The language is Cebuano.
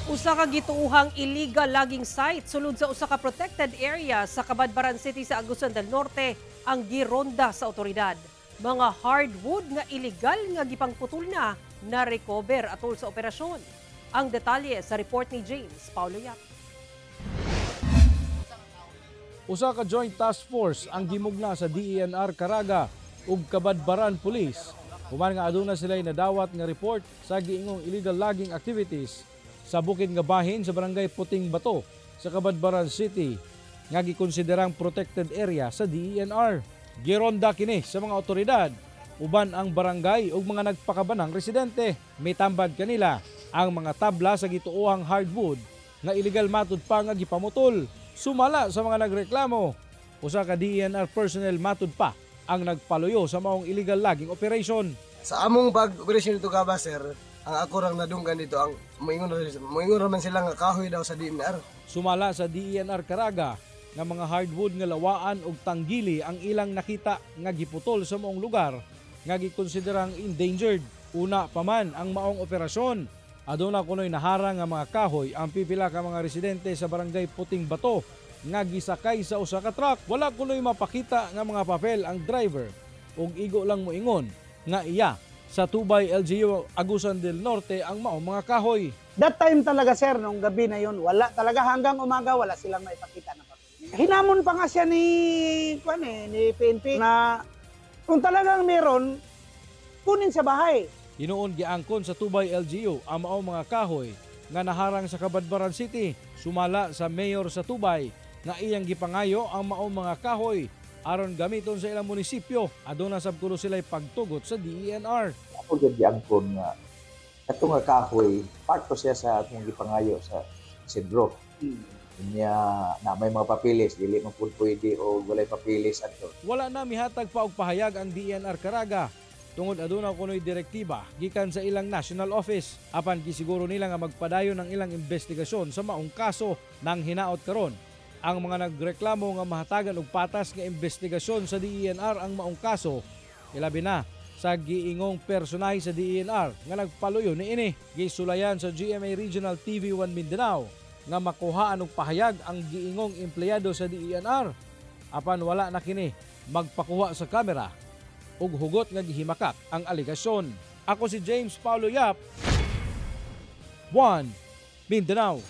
Usa ka gituohang illegal logging site sulod sa usa ka protected area sa Cabadbaran City sa Agusan del Norte ang gironda sa otoridad. Mga hardwood nga illegal nga gipangputol na na-recover atol sa operasyon. Ang detalye sa report ni James Paulo Yap. Usa ka joint task force ang gimugna sa DENR Caraga ug Cabadbaran Police human nga aduna sila nadawat nga report sa giingong illegal logging activities sa bukid nga bahin sa Barangay Puting Bato sa Cabadbaran City nga gikonsiderang protected area sa DENR. Gironda kini sa mga otoridad uban ang barangay ug mga nagpakabanang residente. Mitambad kanila ang mga tabla sa gituohang hardwood nga illegal matud pa nga gipamutol. Sumala sa mga nagreklamo, usa ka DENR personnel matud pa ang nagpaluyo sa maong illegal logging operation. Sa among pag-operation dito kaba, sir, ang ako rang nadunggan dito, ang muingon raman sila nga kahoy daw sa DNR. Sumala sa DENR Caraga nga mga hardwood nga lawaan og tanggili ang ilang nakita nga giputol sa maong lugar nga gikonsiderang endangered. Una pa man ang maong operasyon, aduna kunoy naharang nga mga kahoy ang pipila ka mga residente sa Barangay Puting Bato nga gisakay sa usa ka truck. Wala kunoy mapakita nga mga papel ang driver ug igo lang moingon nga iya sa Tubay LGU Agusan del Norte ang maong mga kahoy. That time talaga, sir, nung gabi na yun, wala talaga hanggang umaga, wala silang maipakita na papel. Hinamon pa nga siya ni, kuan eh, ni PNP na kung talagang meron, kunin sa bahay. Hinuon giangkon sa Tubay LGU ang maong mga kahoy nga naharang sa Cabadbaran City. Sumala sa mayor sa Tubay nga iyang gipangayo ang maong mga kahoy aron gamiton sa ilang munisipyo. Aduna sab kuno sila'y pagtugot sa DENR. Ako gyud giangkon nga kato nga kahoy part to siya sa atong gipangayo sa Isidro. Unya na may mga papilis, dili man pud pwede o walay papilis adto. Wala na mihatag pa og pahayag ang DENR Caraga tungod aduna kunoy direktiba gikan sa ilang national office. Apan gisiguro nila nga magpadayon ang ilang investigasyon sa maong kaso nang hinaot karon. Ang mga nagreklamo nga mahatagan og patas nga investigasyon sa DENR ang maong kaso, ilabi na sa giingong personahe sa DENR nga nagpaluyo niini. Gisulayan sa GMA Regional TV 1 Mindanao nga makuhaan og pahayag ang giingong empleyado sa DENR. Apan wala na kini magpakuha sa kamera ug hugot nga gihimakak ang alegasyon. Ako si James Paulo Yap, 1 Mindanao.